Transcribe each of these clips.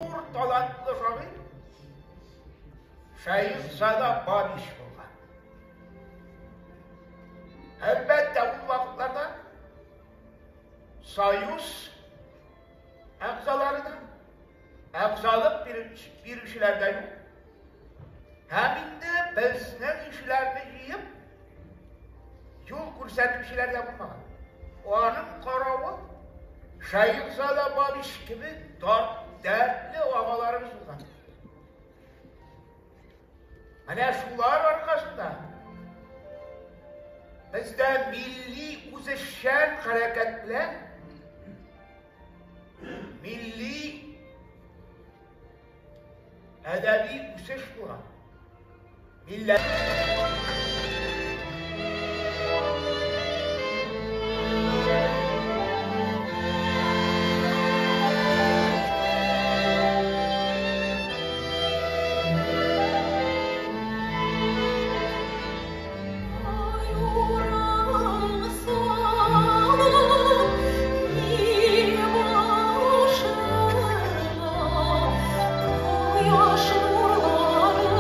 Зур талантлы шагыйрь Шәехзада Бабич булган. Әлбәттә, ул вакытларда Союз әгъзалары да, әгъзалык бирүчеләр дә юк. Һәм инде безнең ишеләрне җыеп, юл күрсәтүчеләр дә булмаган. Аның каравы Шәехзада Бабич кебек дәртле агаларыбыз булган. Менә шулар аркасында бездә милли үзешчән хәрәкәт белән милли әдәби үсеш булган. Милләт Кояш нурларыннан.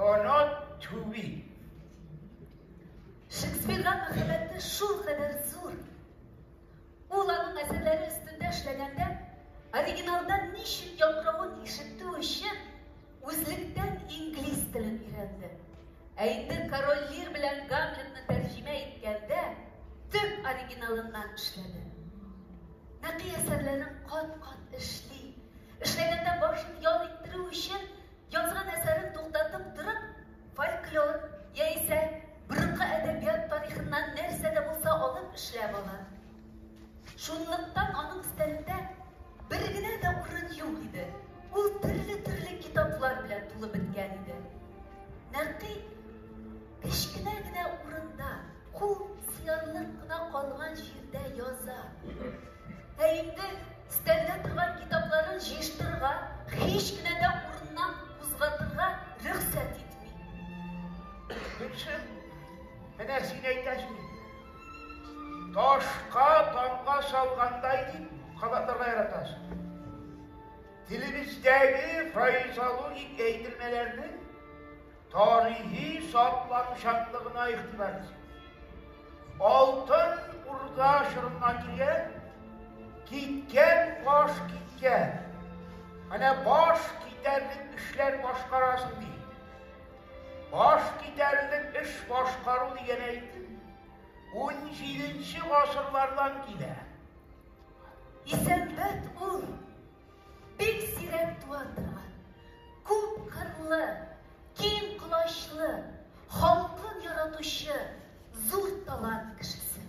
or not to be. Шекспирга мәхәббәте шулкадәр зур. Ул аның әсәрләре өстендә эшләгәндә, оригиналда ничек яңгыравын ишетү өчен үзлектән инглиз телен өйрәнде. Ә инде Король Лир белән Гамлетны тәрҗемә иткәндә, төп оригиналыннан эшләде. Нәкый әсәрләрен кат-кат эшли. Эшләгәндә башын ял иттерү өчен язган әсәрен туктатып торып, фольклор яисә борынгы әдәбият тарихыннан нәрсә дә булса алып эшләп ала. Шунлыктан аның өстәлендә бер генә дә урын юк иде. Ул төрле-төрле китаплар белән тулып беткән иде. Нәкый кечкенә генә урында, кул сыярлык кына калган җирдә яза. Ә инде өстәлдә торган китапларын җыештырырга, һич кенә дә урыннан кузгатырга рөхсәт итми. Гөлсем, менә син әйтәсең инде. Ташка тамга салгандай дип кабатларга яратасың. Телебездәге фразеологик әйтелмәләрнең тарихи сакланучанлыгына игътибар итсәк. Алтын Урда чорыннан килгән, киткән баш киткән. Менә баш китәрлек эшләр башкарасың ди. Баш китәрлек эш башкару дигән әйтем 17 гасырлардан килә. Исәнбәт ул бик сирәк туа торган, күп кырлы, киң колачлы, халкын яратучы зур талант кешесе.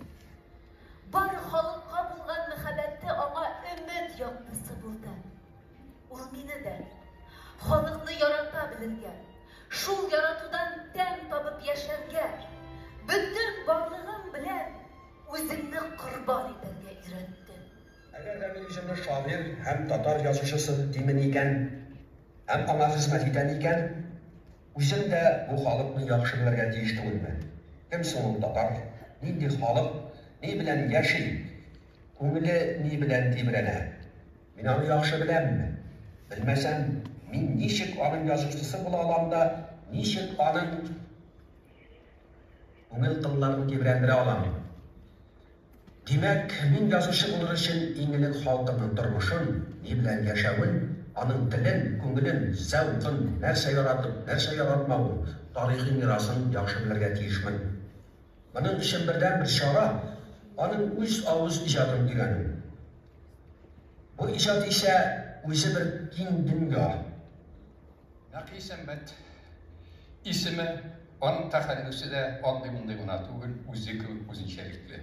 Бары халыкка булган мәхәббәте аңа өмет яктысы булды. Ул мине дә халыкны ярата белергә, шул яратудан тәм табып яшәргә, бөтен барлыгым белән үзеңне корбан итәргә өйрәтте. Әгәр дә мин үземне шагыйрь һәм татар язучысы димен икән, һәм аңа хезмәт итәм икән, үзем дә бу халыкны яхшы белергә тиеш түгелме? Кем соң ул татар? Нинди халык? Ни белән яши? Күңеле ни белән тибрәнә? Мин аны яхшы беләмме? Белмәсәм, мин ничек аның язучысы була алам да, ничек аның күңел кылларын тибрәндерә алам? Димәк, мин язучы булыр өчен иң элек халкымның тормышын, ни белән яшәвен, аның телен, күңелен, зәвкын, нәрсә яратып, нәрсә яратмавын, тарихи мирасын яхшы белергә тиешмен. Моның өчен бердәнбер чара, аның үз авыз иҗатын өйрәнү. Бу иҗат исә үзе бер киң дөнья. Нәкый Исәнбәт исеме, аның тәхәллүсе дә андый-мондый гына түгел, үзе кебек үзенчәлекле.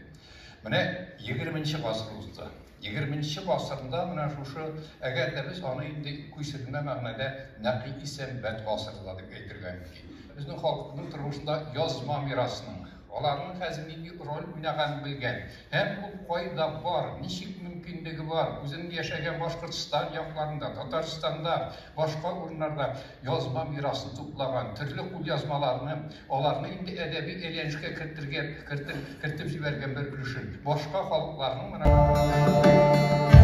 Менә егерменче гасыр узды. Егерменче гасырда менә шушы, әгәр дә без аны инде күчермә мәгънәдә Нәкый Исәнбәт гасыры да дип әйтергә мөмкин. Безнең халкыбызның тормышында язма мирасның, аларның хәзер нинди роль уйнаганын белгән һәм ул кайда бар, ничек мөмкинлеге бар, үзенең яшәгән Башкортстан якларында, Татарстанда, башка урыннарда язма мирасын туплаган, төрле кулъязмаларны, аларны инде әдәби әйләнешкә кертергә, кертеп, кертеп җибәргән бер өлешен, башка халыкларның менә.